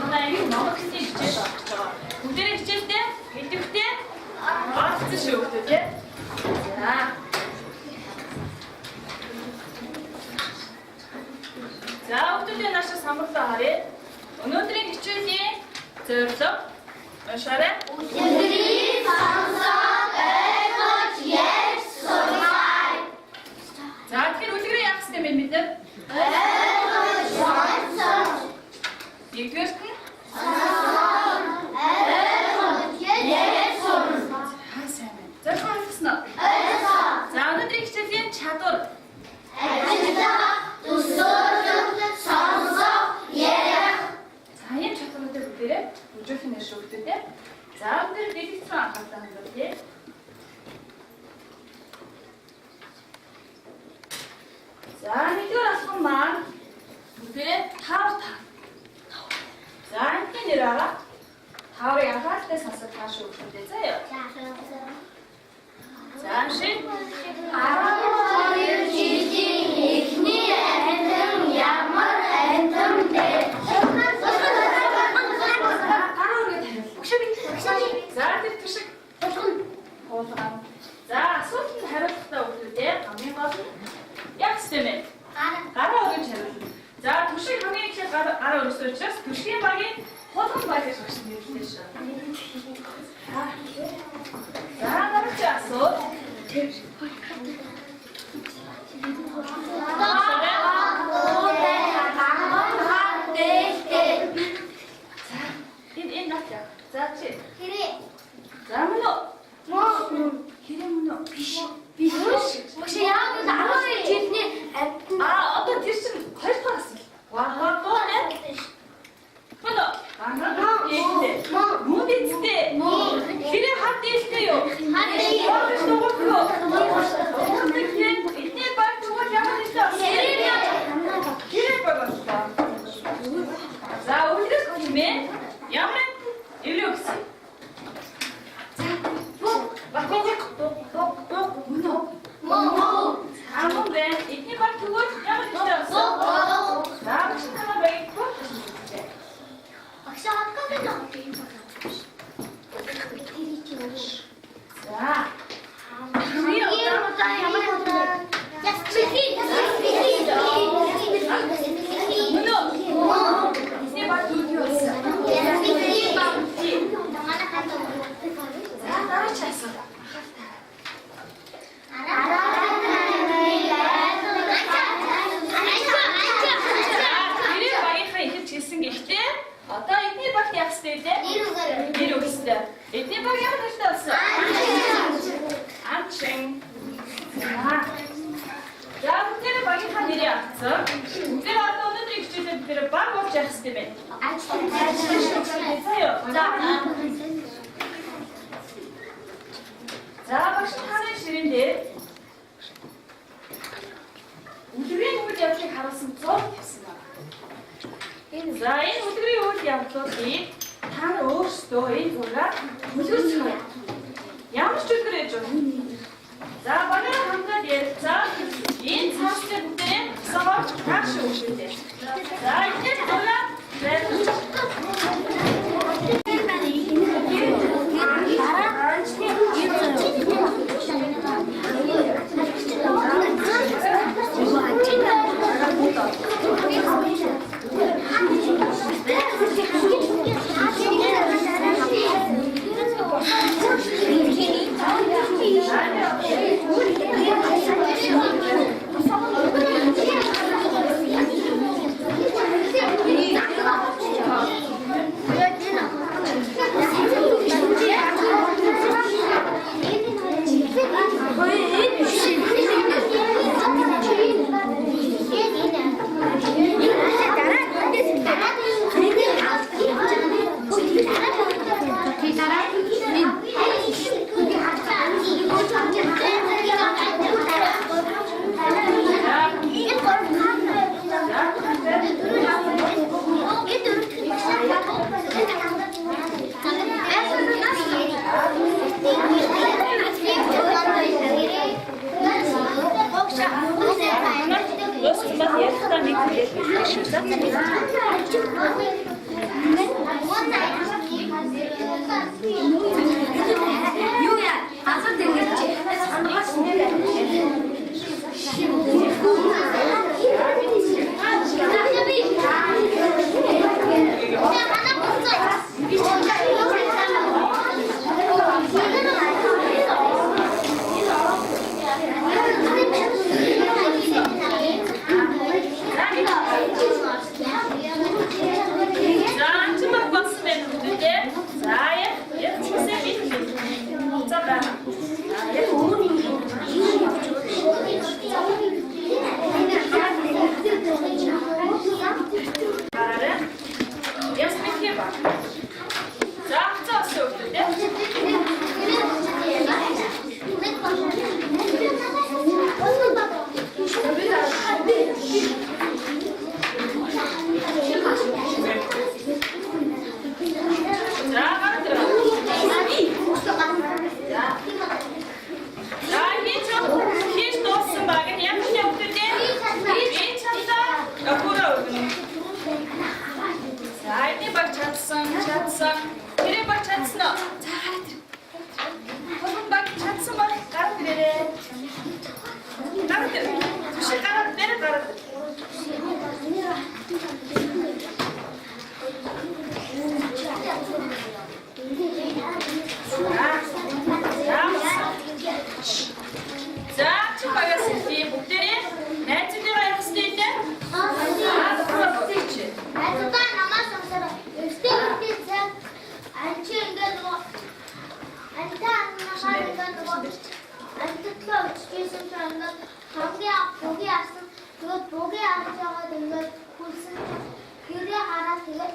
Манай ангийн Монгол хэлний хичээл орох гэж байгаа. Бүгдээрээ хичээлдээ хэлдэвхтэй оролцсон шүү хүмүүс тий. За. За хүүхдүүдийн наашаа самбарлаа харъя. Өнөөдрийн хичээлийн зорилго уншаарай. Үлгэрийн сонсоод ойлгож ярьж сурмаар. За тэгэхээр үлгэрээ яах ёстой юм бэ бид нар? Ойлгож сонсож Нэгдүгээрт нь ойлгож ярьж сурна. за сайн байна. Зорилгоо ойлгосон уу? Ойлгосон. За өнөөдрийн хичээлийн чадвар Ажиллах, төсөөлөх, сонсох, ярих. За ийм чадваруудыг бүгдээрээ хөгжүүлэх нэр шүү дээ. За өнөөдөр дэлгэц рүү анхаарлаа хандуулъя. За нэгдүгээр алхам маань бүгдээрээ таавар таа. За энэний нэр байгаа. Тааврыг анхааралтай сонсоод тааш өгөх үү заа юу. За шин 12 жилийн эхний амьтан ямар амьтан бэ? гараа өргөд хариул. За тэр түшиг хуулган. За асуултанд хариулахдаа өгдөө хамгийн гол нь яг ёстой юм бэ? Гараа өргөж хариулна. За түшиг хамгийн ихээр гараа өргөсөн учраас түшгийн багийн хулган баг гэж багш нэрлэв шүү. За дараагийн асуулт. Энэ энэ нат яа. За чи. За мөн үү? Хэрэг мөн үү? Биш. А одоо тэр чинь хоёр дахь асуулт. Гва гва нэ. Мөн үү? Ганган дээлтэй. Мөн биз дээ. Хэрэг хар дээлтэй юу? Хар дугуйгүй. Тэгэхээр эхний баг тэгвэл ямар нэртэй болсон? Хэрэг баг боллоо. За үлгэр хэмээ ямар эврээ өгсөн? За баг баг мөн үү? За мөн байна. Эхний баг тэгвэл ямар нэртэй болсон? За багш танай багийг бүх хэлсэн. За. Хамгийн удаан мөн үү? Эхний баг тэгвэл юу болсон? За дараагийн асуулт. Хэрэг багийнхаа ихэвч хэлсэн гэхдээ одоо эдний багт яах ёстой вэ? Нэр өгөх ёстой. Эдний баг ямар нэртэй болсон? Амчин. За. За бүгдээрээ багийнхаа нэрийг авцсан. Бүгдээрээ одоо өнөөдрийн хичээлээр бүгдээрээ баг болж яах ёстой юм бэ? За юу. За. За багш таны ширээн дээр үлгэрийн үйл явдлыг харуулсан зураг тавьсан байна. За энэ үлгэрийн үйл явдлуудыг та нар өөрсдөө энэ зургаар үлгэр зохиоё. Ямар ч үлгэр ээж болно. За багаараа хамтраад ярилцаа. Энэ цаашдаа бүгдээ согоор тааш өгшөөтэй. За энэ зураг байлгаж дууссан бол ярихдаа нэг хэлэх шүү. За. Найзуудаа намаас сонсороо. Эртний үеийн цаг анчи ингээд нөгөө антаа анхаар ингээд нөгөө антитлаа өччихсэн чинь ингээд хамгийн бугийн авсан. Тэгээд бугийн авч байгаад ингээд хүлсэн чинь хэрэг хараад тэгээд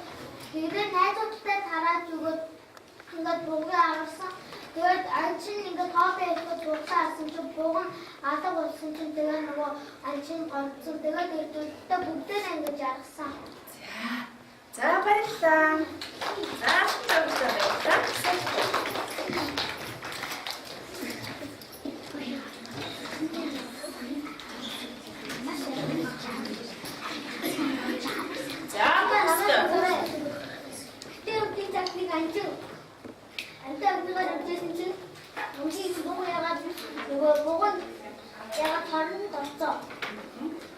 хэрэг найзуудтай тараад өгөөд ингээд бугийн аварсан. Тэгээд анчин ингээд тоопын ихэд бугтаа авсан чинь буг нь алга болсон чинь тэгээд нөгөө анчин гомдсон. Тэгээд эрдүүлэлтээ бүгдээр ингэж жаргасан. За баярлалаа. За шинэ баярлалаа. За баярлалаа. Тэр үеийн цаг нэг анчин антаа өгнөөр явжсэн чинь өмсгийн буг ягаад нөгөө буг нь ягаад хорнд орцоо.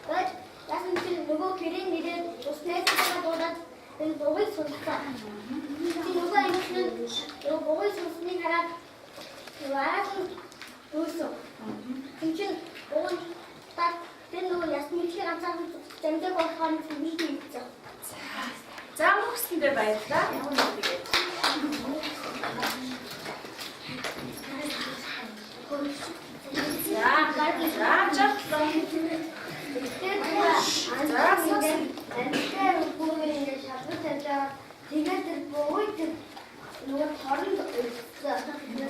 Тэгээд яасан чинь нөгөө гэрээ нэрээд ус найзтайгаа дуудаад энэ бугийг сулцсан. Тэр нөгөө анчин нь нөгөө бугийг сулсныг хараад нөгөө араас нь дүүрсэн. Тэр чинь буг нь та тэр нөгөө ясны мэлхий ганцаархан замдаг болохоор нэг хийсэн. За мөхсөндөө баярлалаа. Ямар нэг тэгээд. За за жаглаа. Тэгээд тэр бугуй тэр нөгөө торонд өрсөн.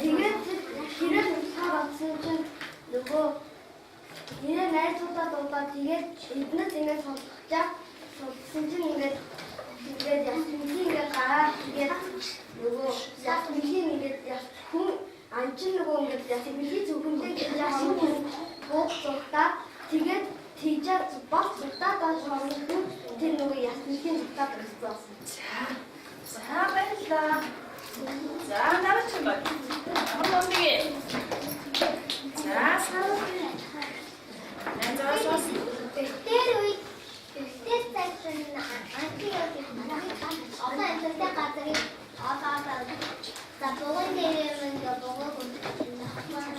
Тэгээд тэр хэрэг усаар олсон чинь нөгөө хэрэг найзуудаа дуудаад тэгээд эднээс ингээд сулгачаа сулсан чинь ингээд тэгээд ясмхийн ингээд гараад тэгээд нөгөө ясмхийн ингээд яс хүн анчин нөгөө ингээд ясмхийн зөвхөндөө ясмхийн бууг зугтаад тэгээд тийжээ бас зугтаад доош орно тэр нөгөө ясмхийн зугтаад өгсөн. За баярлалаа. За дараа чинь баг. Ямар номыг. За саруу. Найзаас бас Тэр үед тэр цагт анти одоо амьдардаг газрыг одоо за бугын дээр юм ингээ бугыг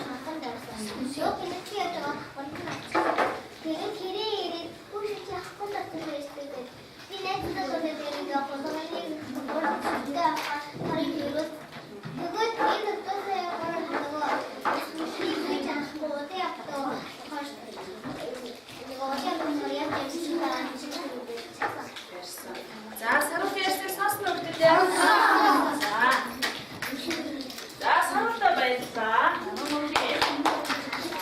хатан дарсан. Юу гэнэт яаж байгаа хатан. Тэгээд хэрэг ирээд хүүшиж яахгүй татсан байсан гэдэг. Би найзтай дуудаад тэр ингээ гулганы гурав цэгтэй авах харин хэрэг. Тэгээд энэ төсөө яваар нөгөө хийх авахгүй удаа явахгүй хойш ярьсан. За саруу ярьсныг сонсно өгдөлээ. За. За саруулаа баярлалаа. Ямар номыг.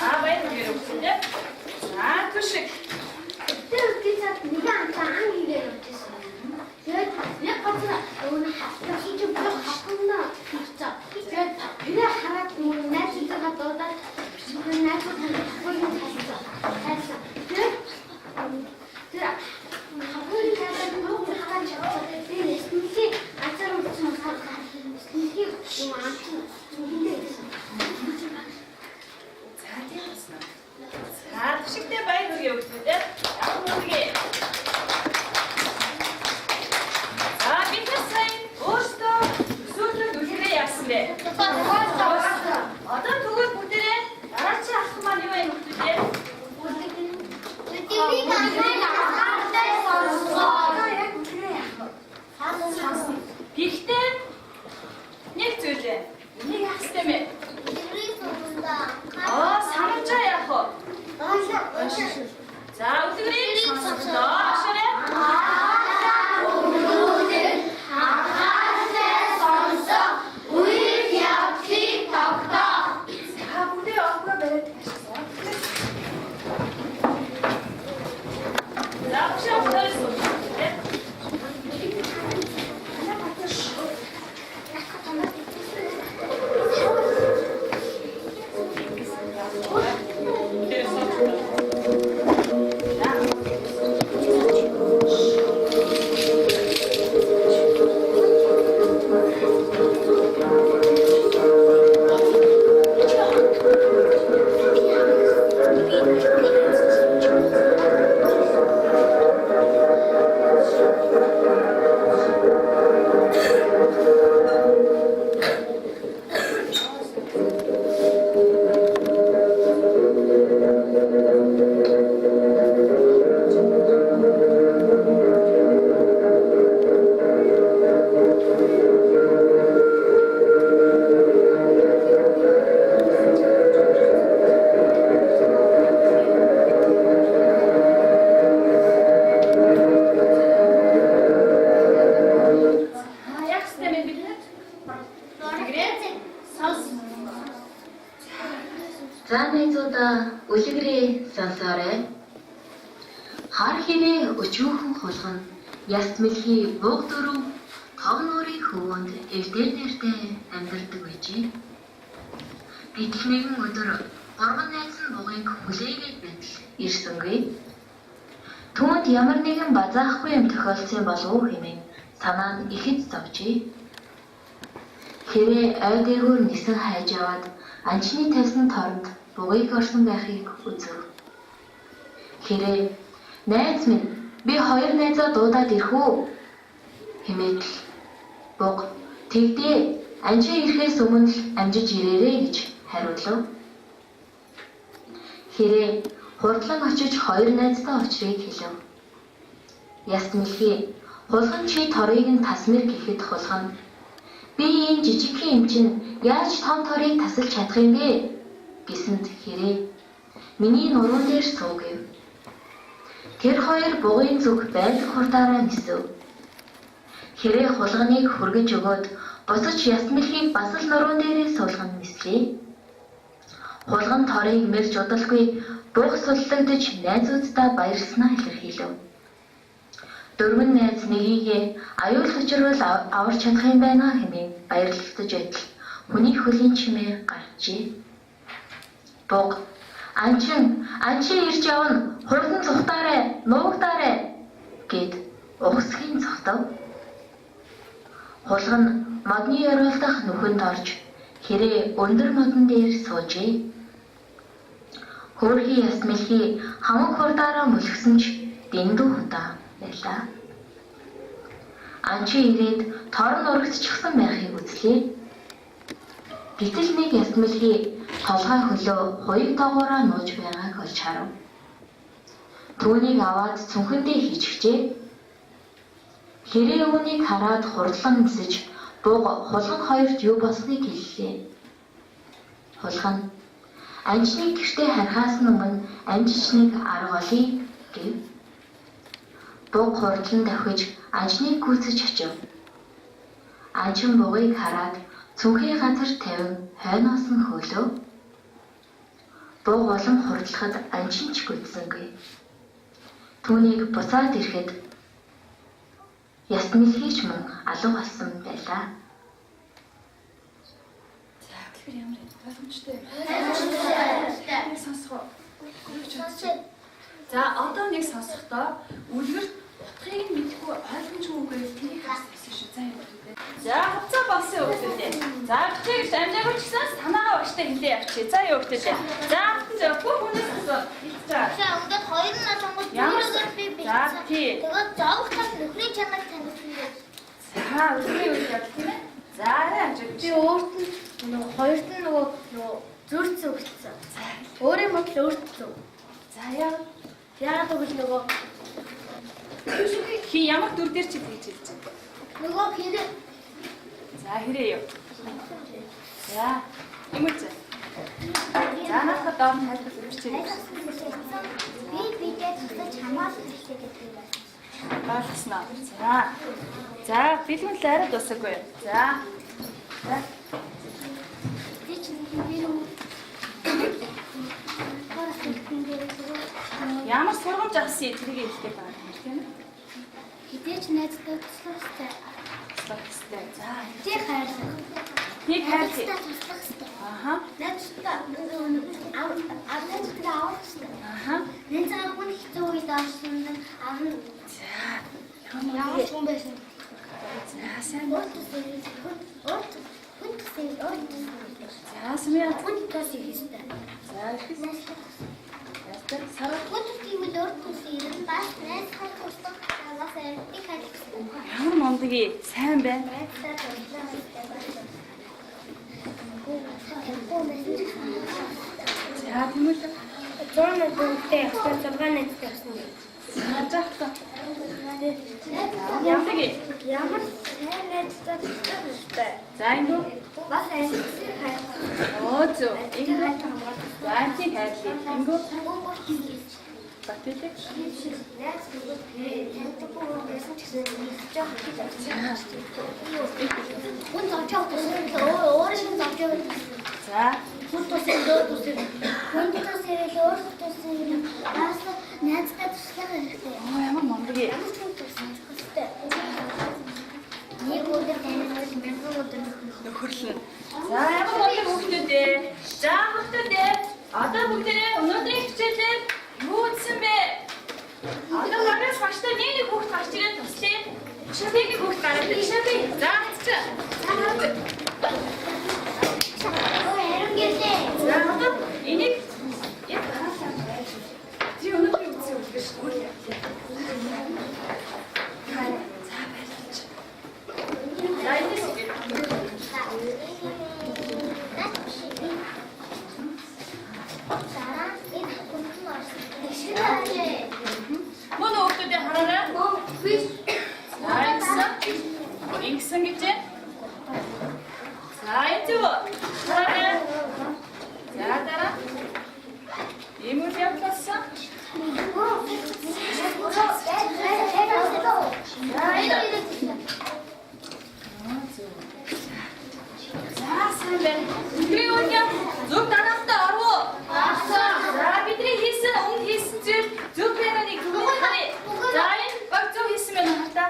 За баяр хүргэв өгдөлээ. За түшиг. Тэр үеийн цаг нэг амтаа ан хийгээд явжсэн. Тэгээд нэг газар нөгөө хатсан чи бүх хатна хийцээ. Тэгээд тэрэ хараад нөгөө найзуудаа дуудаад нөгөө найзууд хавхыг тайлсан. Тайлсан. Тэгээд тэр хавхыг тайлаад нөгөө хатан чадсан. Тэр ясмын азар Сонсоорой. Хар хэрээ өчүүхэн хулгана яст мэлхий буг дөрөв тов нуурын хөвөнд эвдэр нэртэй амьдардаг байжээ. Гэтэл нэгэн өдөр гурван найз нь бугыг хүлээгээд байтал ирсэнгүй. Түүнд ямар нэгэн базаахгүй юм тохиолдсон болов уу хэмээн санаа нь ихэд зовжээ. Хэрээ ой дээгүүр нисэн хайж яваад анчны тавьсан торонд бугыг орсон байхыг үзэв. Хэрээ найз минь би хоёр найзаа дуудаад ирэх үү хэмээн л буг тэгдээ анчин ирэхээс өмнө л амжиж ирээрэй гэж хариулав. Хэрээ хурдлан очиж хоёр найздаа учрыг хэлэв. Яст мэлхий хулган чи торыг нь тасмэр гэхэд хулгана би ийм жижигхэн юм чинь яаж том торыг тасалж чадах юм бэ гэсэнд хэрээ миний нуруунд дээр суу гэв. Тэр хоёр бугын зүг байдаг хурдаараа нисэв. Хэрээ хулганыг хүргэж өгөөд босож яст мэлхийг бас л нуруун дээрээ суулган нислээ. Хулган торыг мэрж удалгүй буг суллагдаж найзууддаа баярласнаа илэрхийлэв. Дөрвөн найз нэгийгээ аюул учирвал аварч чадах юм байна хэмээн баярлалдаж байтал хүний хөлийн чимээ гарчээ. Буг анчин ирж явна, хурдан цухтаарай, нуугдаарай гэд угсхийн цохтов. Хулган модны ёроол дах нүхэнд орж хэрээ өндөр модон дээр суужээ. Хөөрхий яст мэлхий хамаг хурдаараа мөлхсөн ч дэндүү хутаа байлаа. Анчин ирээд тор нь урагдчихсан байхыг үзлээ. Гэтэл нэг яст мэлхий толгой хөлөө хуйг дагуураа нууж байгааг олж харав. Түүнийг аваад цүнхэндээ хийчихжээ. Хэрээ үүнийг хараад хурдлан нисэж буг хулган хоёрт юу болсныг хэллээ. Хулган анчныг гэртээ харихаас өмнө амжиж нэг арга олъё гэв. Буг хурдлан давхиж анчныг гүйцэж очив. Анчин бугыг хараад цүнхээ газар тавин хойноос нь хөөлөв. Буг улам хурдлахад анчин ч гүйцсэнгүй. Түүнийг буцаад ирэхэд яст мэлхий ч мөн алга болсон байлаа. За, тэгэхээр ямар ойлгомжтой юм? Ойлгомжтой. Сонсох уу? За, одоо нэг сонсохдоо үлгэрт утгыг нь мэдэхгүй ойлгомжгүй үгээр тэрийг харсан гэсэн шүү. За, юу гэдэг вэ? За, хувцас болсон хүүхдүүдээ. За, бичээ гэж амжаагүй ч гэсэн санаагаа багштай хэлээ явчих. За, юу гэдэг вэ? За, амтан зөв бүх хүнээс асуу. Хэлж байгаа. За, ингээд хоёр нь болонгууд Ямар би За, тий. Тэгээд зовх тал нөхрийн чанар танилцсан гэж. За, өдрийн үйл явдал тийм ээ. За, арай амжаагүй. Би өөрт нь нөгөө хоёрт нь нөгөө зөрчсөн өгсөн. Өөрийн бодол өөрт зөв. За, яа. Яагаад гэвэл нөгөө Хи ямар дүр дээр чи тэгж хэлж байна? Нөгөө хэрэг За, хэрэг юу? За, юм уу? За, наахад доор нь тайлбар бичээрэй. Би бидээ туслаж хамгаалах хэрэгтэй гэдэг юм байна. Ойлгосноо. За. За, бэлгүн л арай дуусаагүй. За. За. Би ч нэр үү. Ямар сургамж авсан тэрийг хэлдэг байгаа юм тийм ээ. Хэдий ч найздаа туслах хэрэгтэй. Туслах хэрэгтэй. За. Тэг хайрлах. Нэг хайрлах. Найздаа туслах хэрэгтэй. Аха. Найздаа найздаа авах хэрэгтэй. Аха. Найзаа хүн хэцүү үед орсон нь авна. За. Ямар ч хүн байсан. За, сайн. Өөр төсөө хүн өөр хүн төсөө өөр төсөө. За, сүмээ. Хүн төсөө хэрэгтэй. За, ихэс. Найзлах. Найздаа сараа. Хүн төсөө өөр төсөө ирэн бас найзлах туслах бас эртний хайрлах. Ямар мундаг сайн байна. Найздаа туслах хэрэгтэй байна. За, тэгмэл. 104-тэй явсан 6 найзтай явсан. За, жаахлаа. Ямдаг. Ямар сайн найзтай туслах хэрэгтэй. За, ингэ. Бас амьсгалыг хайрлах. Оо, зөв. Ингэ. За, тий хайрлаа. Ингэ. Батэлэг. Найз нөгөө таньдаггүй хүн байсан ч гэсэн нэгж явах гэж бодсон. Хүн зовж явах тусам өөр шиг зовж явах. За. Хүн тусам өөр тусам. Хүн тусам өөр тусам. хийсэн юм. Бас найзтай туслах хэрэгтэй. Оо, ямар мундаг юм. Ямар ч хүн туслах хэрэгтэй. Нэг өдөр танилцвал мянган өдөр нөхөх. Нөхөрлөн. За, ямар мундаг хүүхдүүд ээ. За, хүүхдүүд ээ. Одоо бүгдээрээ өнөөдрийн хичээлээр юу үзсэн бэ? Одоо багаас багштай нэг нэг хүүхд гарч ирээд туслая. Нэг нэг хүүхд гараад ирсэн. За, цаа. За, хараагүй. Өө, ариун гэлээ. За, одоо энийг яг хараалаа. Чи өнөөдрийн үзсэн үлгэр шүү дээ. За, баярлалаа. За, энэс игээ. Дараа энэ хүнхэн орсон. Тэгшээ. Мөн хүүхдүүдээ хараарай. За, ингэсэн. Ингэсэн гэж байна. За, энэ зөв. Хараарай. За, дараа. Ийм үйл явдал болсон. За, сайн байна. Бидний үйл явдал зөв дараалтаа оров уу? За, бидний хийсэн, өмнө хийсэн зүйл зөв байна уу? Нэг түгээх харъя. За, энэ баг зөв хийсэн байна уу хартаа?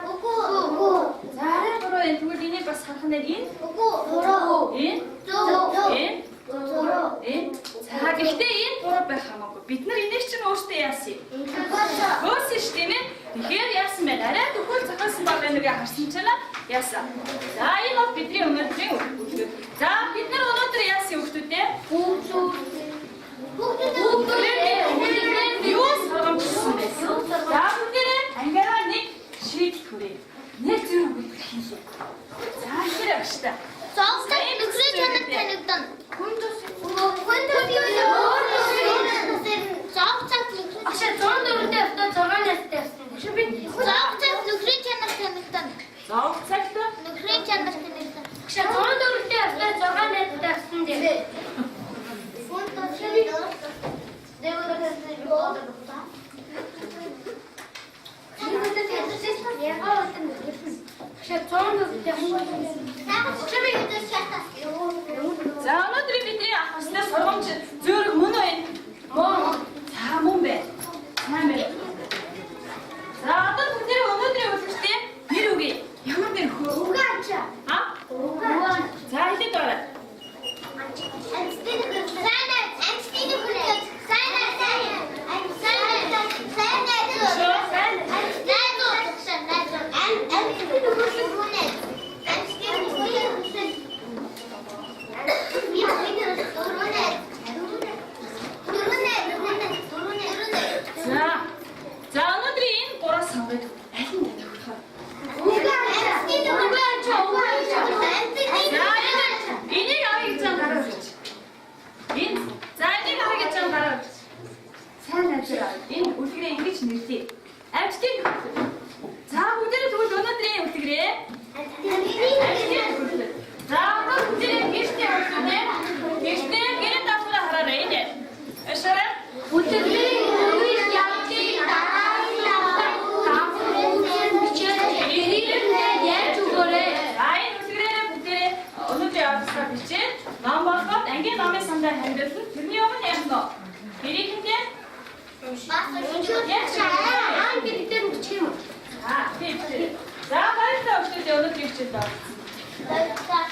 За, арай буруу энэ. Тэгвэл энийг бас харах нь энэ. Энэ. Энэ. Энэ. За, гэхдээ энэ буруу байх хамаагүй. Бид нар энийг чинь өөртөө яасан юм? Хөөсөн ш, тийм ээ. Тэгэхээр яасан бэ? Арай төхөл зохиосон баг байна гэж харсан чинь яасан. За, энэ бол бидний өнөөдрийн үлгэр. За, бид нар өнөөдөр яасан хүүхдүүд ээ? Бүгдээрээ юу сургамжлсан бэ? За, бүгдээрээ ангиараа нэг шийдэл хүрээ. Нэг зүрх үлгэр хийлээ. За, ихэр агштай. Агшаа 104-тэй явтаа 6 найзтай явсан. Зовх цагт Нөхрийн чанар танигдана. Агшаа 104-тэй явтаа 6 найзтай явсан дээ. Агшаа 104-тэй явсан. За, өнөөдрийн бидний авах ёстой сургамж зөөрөг мөн үү? Мөн. За, мөн байна. Сайн байна. За, одоо бүгдээрээ өнөөдрийн үлгэртээ нэр үгүй. Ямар нэр хөө? А? За, хэлээд байгаарай. За. За, өнөөдрийн энэ гурав сонгыг аль нь тохирох вэ? За, энийг авъя гэж байгаа гараа өгч. Энэ за, энийг авъя гэж байгаа гараа өгч. Сайн найзаа. Энэ үлгэрээ ингэж нэрлэе. Амжилтын нөхөрлөл. За, бүгдээрээ тэгвэл өнөөдрийн үлгэрээ амжилтын нөхөрлөл. За, одоо бүгдээрээ гэртээ хөрсөнэ. Гэртээ гэрээ даалгавраа хараарай энэ. Ашаарай. Үлгэрийн үйл явдлын дараагийн давхар бичээд гэрээндээ ярьж өгөөрэй. За, энэ үлгэрээрээ бүгдээрээ өнөөдрийн авсгаа бичээд ном болгоод ангийн номын сандаа хандуулна. Тэрний өмнө яах нь вэ? Гэрийнхэндээ Аа, гэрээндээ бичих юм уу? За, тийм тийм. За, баярлалаа хүүхдүүдээ өнөөдрийн хичээлд оролцсон. Баярлалаа.